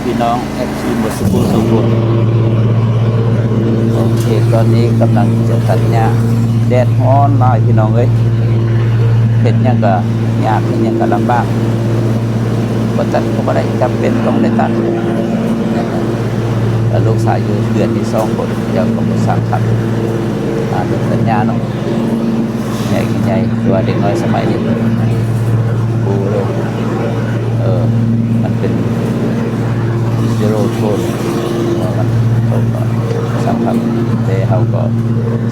ພີ່ນ້ອງເອັຟຊີໝົດສູ່ຜູ້ສູ່ຄົນ. ໂອເຄ ຕອນນີ້ກຳລັງຈະຕັດຫຍ້າ ແດດຮ້ອນຫຼາຍພີ່ນ້ອງເອີຍ ເຮັດຫຍັງກະຍາກ ເຮັດຫຍັງກະລຳບາກ ບໍ່ຕັດກະບໍ່ໄດ້ ຈຳເປັນຕ້ອງໄດ້ຕັດ. ແລ້ວລູກຊາຍຢູ່ເຮືອນມີສອງຄົນ ເຈົ້າກະບໍ່ສ້າງຄັນ ອາ ເປັນສັນຍາເນາະ. ໃຫຍ່ຄືໃຫຍ່ ຄືວ່າເດັກນ້ອຍສະໄໝນີ້ ໂອ້ໂຫ ເອີ ມັນເປັນ zero tone ເອີ ມັນ ເຂົາກະສຳຄັນ ແຕ່ເຮົາກະ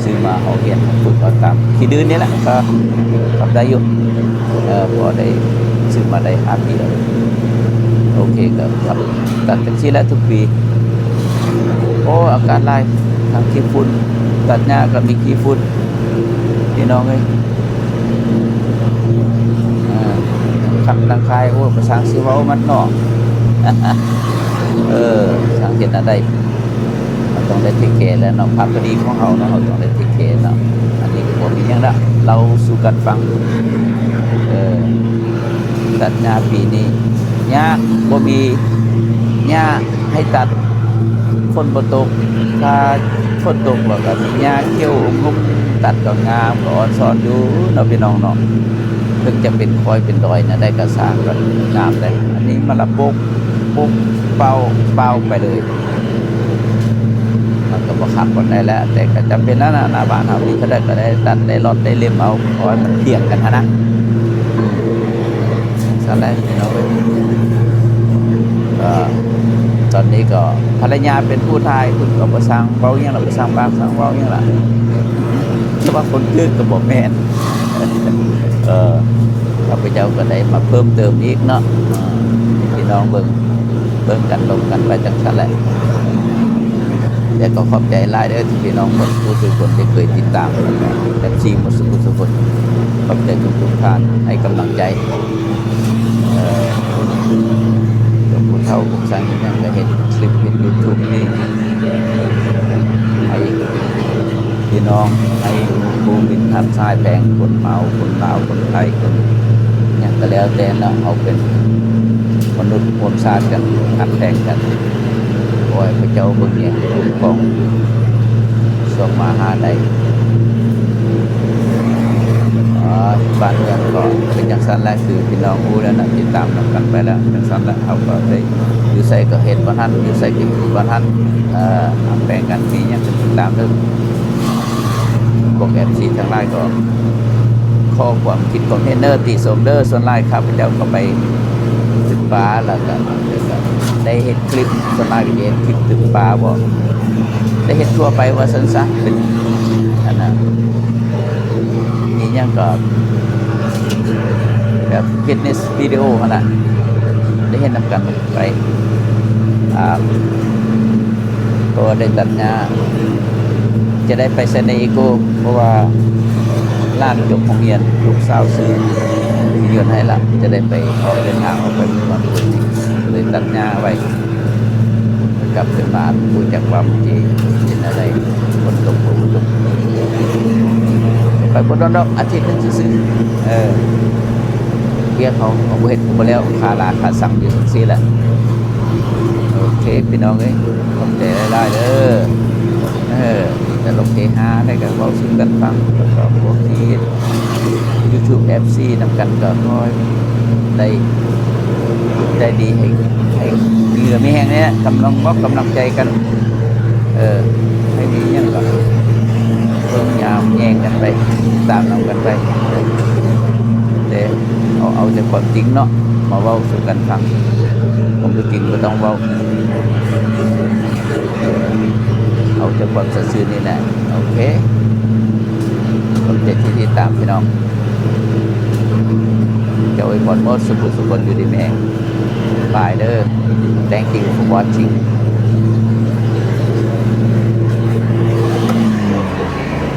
ຊື້ມາເຮົາຮຽນຝຶກເອົາຕາມຂີ້ດື້ນີ້ແຫຼະ ກະ ກະໄດ້ຢູ່ ເອີ ພໍໄດ້ ຊື້ມາໄດ້ຫ້າປີແລ້ວ. ໂອເຄ ກະ ຕັດຈັ່ງຊີ້ແຫຼະທຸກປີ. ໂອ້ ອາກາດຫຼາຍ ທັງຂີ້ຝຸ່ນ ຕັດຫຍ້າກະມີຂີ້ຝຸ່ນ ພີ່ນ້ອງເອີຍ. ເອີ ຄັນດັງຄາຍ ໂອ້ ປະສາງຊິເວົ້າມັນເນາະ ເອີ ຊ່າງເຮັດແນວໃດ ເຮົາຕ້ອງໄດ້ເທກແຄແຫຼະເນາະ ພາກກະດີຂອງເຮົາເນາະ ເຮົາຕ້ອງໄດ້ເທກແຄເນາະ. ອັນນີ້ກະບໍ່ມີຫຍັງລະ ເລົ່າສູ່ກັນຟັງ ເອີ ຕັດຫຍ້າປີນີ້ຍາກ ບໍ່ມີຫຍ້າໃຫ້ຕັດ ຝົນບໍ່ຕົກ ຖ້າຝົນຕົກແລ້ວກະມີຫຍ້າຂຽວອຸມຮຸກ ຕັດກະງາມ ກະອອນຊອນຢູ່ເນາະພີ່ນ້ອງເນາະ. ເຖິງຈະເປັນຄ້ອຍເປັນດອຍແນວໃດກະຊ່າງ ກະງາມໄດ໋. ອັນນີ້ມັນລະປົກ ປົກເປົ່າ ເປົ່າໄປເລີຍ ມັນກະບໍ່ຄັກປານໃດແຫຼະ ແຕ່ກະຈຳເປັນແລ້ວນະ ໜ້າບ້ານເຮົາມີເທົ່າໃດກະໄດ້ຕັດ ໄດ້ລອດ ໄດ້ເລັມເອົາ ເພາະວ່າມັນຖຽງກັນຫັ້ນນະ. ຊັ້ນແຫຼະພີ່ນ້ອງເອີຍ ກະຕອນນີ້ກະພັນລະຍາເປັນຜູ້ຖ່າຍ ເພິ່ນກະບໍ່ຊ່າງເວົ້າຫຍັງລະ ບໍ່ຊ່າງປາກຊ່າງເວົ້າຫຍັງລະ ແຕ່ວ່າຄົນຖືກກະບໍ່ແມ່ນ ເອີ ຂ້າພະເຈົ້າກະໄດ້ມາເພີ່ມເຕີມອີກເນາະ ເອີ ໃຫ້ພີ່ນ້ອງເບິ່ງ ເບິ່ງກັນ ລົມກັນໄປຈັ່ງຊັ້ນແຫຼະ. ແຕ່ກະຂອບໃຈຫຼາຍເດີ ທີ່ພີ່ນ້ອງໝົດສູ່ທຸກຄົນທີ່ເຄີຍຕິດຕາມ ເອັຟຊີໝົດສູ່ທຸກຄົນ ຂອບໃຈທຸກໆທ່ານ ໃຫ້ກຳລັງໃຈ ເອີ ຫຼວງປູ່ເຖົ້າ ຜົມສ້າງຫຍັງກະເຮັດຄລິບ ເຮັດຢູທູບນີ້ ໃຫ້ພີ່ນ້ອງ ໃຫ້ຜູ້ມີຮັບໃຊ້ແພງ ຄົນເມົາ ຄົນລາວ ຄົນໄທ ຄົນຫຍັງກະແລ້ວແຕ່ເນາະ ເຮົາເປັນມະນຸດຮ່ວມຊາດກັນ ຮັກແພງກັນ ຂໍໃຫ້ພະເຈົ້າເບິ່ງແຍງຄຸ້ມຄອງ ສົ່ງມາຫາໄດ້ ອາ ບ້ານເມືອງກະເປັນຈັ່ງຊັ້ນແຫຼະ ຄືພີ່ນ້ອງຮູ້ແລ້ວນະ ຕິດຕາມນຳກັນໄປແລ້ວ ຈັ່ງຊັ້ນແຫຼະ ເຮົາກະໄດ້ ຢູ່ໃສກະເຮັດບ່ອນຫັ້ນ ຢູ່ໃສກະຢູ່ບ່ອນຫັ້ນ ເອີ ຮັກແພງກັນ ມີຫຍັງກະຕິດຕາມເດີ. ພວກເອັຟຊີທັງຫຼາຍກະ ຂໍຄວາມຄິດຄວາມເຫັນເດີ ຕິຊົມເດີ ສ່ວນຫຼາຍຂ້າພະເຈົ້າກະໄປຕຶກປາ ແລ້ວກະ ແລ້ວກະໄດ້ເຮັດຄລິບ ສ່ວນຫຼາຍກະຈະເຮັດຄລິບຕຶກປາ ບໍ່ໄດ້ເຮັດທົ່ວໄປວ່າຊັ້ນຊະ ເປັນອັນນະ ມີຫຍັງກະແບບຟິດເນສວິດີໂອຫັ້ນນະ ໄດ້ເຮັດນຳກັນໄປ ອາ ເພາະວ່າໄດ້ຕັດຫຍ້າ ຈະໄດ້ໄປໄຊນະອີກໂກ ເພາະວ່າຫຼານຈົບໂຮງຮຽນ ລູກສາວຊື້ຍົນໃຫ້ລະ ຈະໄດ້ໄປອອກເດີນທາງອອກໄປເມືອງ ເລີຍຕັດຫຍ້າໄວ້ ກັບຄືນມາ ຮູ້ຈັກວ່າມັນຊິເປັນແນວໃດ ຝົນຕົກບໍ່ຕົກ ໄປບໍ່ດົນດອກ ອາທິດໜຶ່ງຊື່ໆ ເອີ ວຽກເຮົາ ເຮົາບໍ່ເຮັດກະບໍ່ແລ້ວ ຄາລາຄາຊັງຢູ່ຈັ່ງຊີ້ແຫຼະ. ໂອເຄພີ່ນ້ອງເອີຍ ຂອບໃຈຫຼາຍໆເດີ ເອີ ມີແຕ່ລົມເຮຮາ ແລ້ວກະເວົ້າສູ່ກັນຟັງ ແລ້ວກະພວກທີ່ເຮັດຢູທູບ ເອັຟຊີນຳກັນ ກະຂໍໃຫ້ໄດ້ ໄດ້ດີ ໃຫ້ ໃຫ້ມີເຫື່ອມີແຮງນີ້ແຫຼະ ກຳລັງບອກກຳລັງໃຈກັນ ເອີ ໃຫ້ມີຫຍັງກະເບິ່ງຍາມແຍງກັນໄປ ຕາມນຳກັນໄປ ແຕ່ເອົາ ເອົາແຕ່ຄວາມຈິງເນາະ ມາເວົ້າສູ່ກັນຟັງ ຄວາມບໍ່ຈິງບໍ່ຕ້ອງເວົ້າ ເອົາແຕ່ຄວາມສັດຊື່ນີ້ແຫຼະ. ໂອເຄ ຂອບໃຈທີ່ຕິດຕາມພີ່ນ້ອງ ຈະອວຍພອນໝົດສູ່ຜູ້ສູ່ຄົນຢູ່ດີມີແຮງ ບາຍເດີ Thank you for watching.